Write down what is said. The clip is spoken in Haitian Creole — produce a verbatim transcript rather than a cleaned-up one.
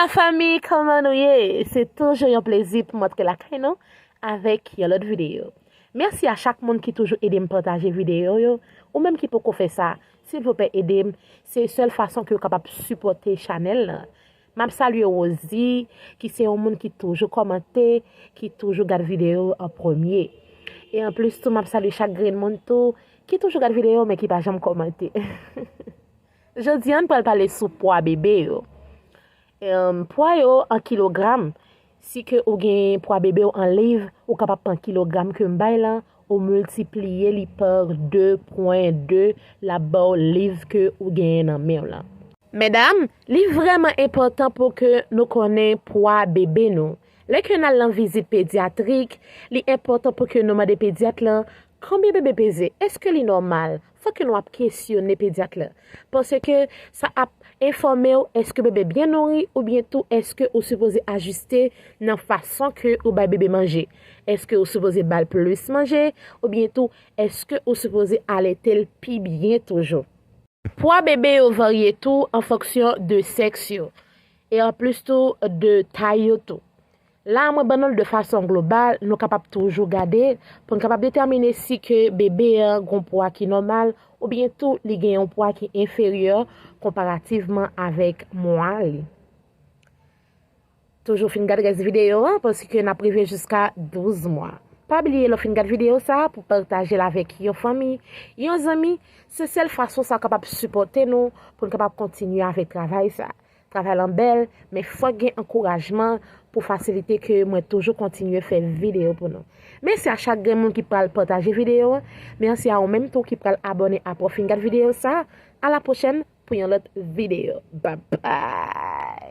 Lafanmi, kòman nou ye? Se toujou yon plezi pou m antre lakay nou avèk yon lòt videyo. Mèsi a chak moun ki toujou ede m pataje videyo yo. Ou menm ki poko fè sa, silvouplè ede m. Se sèl fason ke w kapab sipòte chanèl lan. M ap salye Rosie, ki se yon moun ki toujou kòmante, ki toujou gad videyo an premye. E anplis tou, m ap salye chak grenn moun tou, ki toujou gad videyo, men ki pa janm kòmante. Jodi a, n pral pale sou pwa bebe yo. Em, pwa yo an kilogram. Si ke ou gen pwa bebe w an liv, ou kapab pran kilogram ke m bay lan, ou miltipliye li pa de pwen de, l ap ba w liv ke ou genyen nan men w lan. Medam, li vrèman enpòtan pou ke nou konnen pwa bebe nou. Lè ke n al nan vizit pedyatrik, li enpòtan pou ke nou mande pedyat lan konbyen bebe peze, èske li nòmal? Fòk ke nou ap kesyone pedyat lan. Paske sa ap enfòme w èske bebe byen nouri oubyen tou èske ou sipoze ajiste nan fason ke ou bay bebe manje. Èske ou sipoze ba l plis manje oubyen tou èske ou sipoze alete l pi byen toujou? Pwa bebe yo varye tou an fonksyon de sèks yo, e anplis tou de tay yo tou. La, mwen ban nou l de fason global, nou kapab toujou gade pou n kapab detèmine si ke bebe a gon pwa ki nòmal oubyen tou li gen yon pwa ki enferyè konparativman avèk mwa li. Toujou fin gad rès videyo a, paske n ap rive jiska douz mwa. Pa bliye lè w fin gad videyo sa a pou pataje l avèk yon fanmi, yon zanmi. Se sèl fason sa kapab sipòte nou pou n kapab kontinye avèk travay sa. Travay lan bèl, men fòk gen ankourajman pou fasilite ke mwen toujou kontinye fè videyo pou nou. Mèsi a chak grenn moun ki pral pataje videyo a. Mèsi a ou menm tou ki pral abòne apre w fin gad videyo sa a. A la pwochèn pou yon lòt videyo. Babay!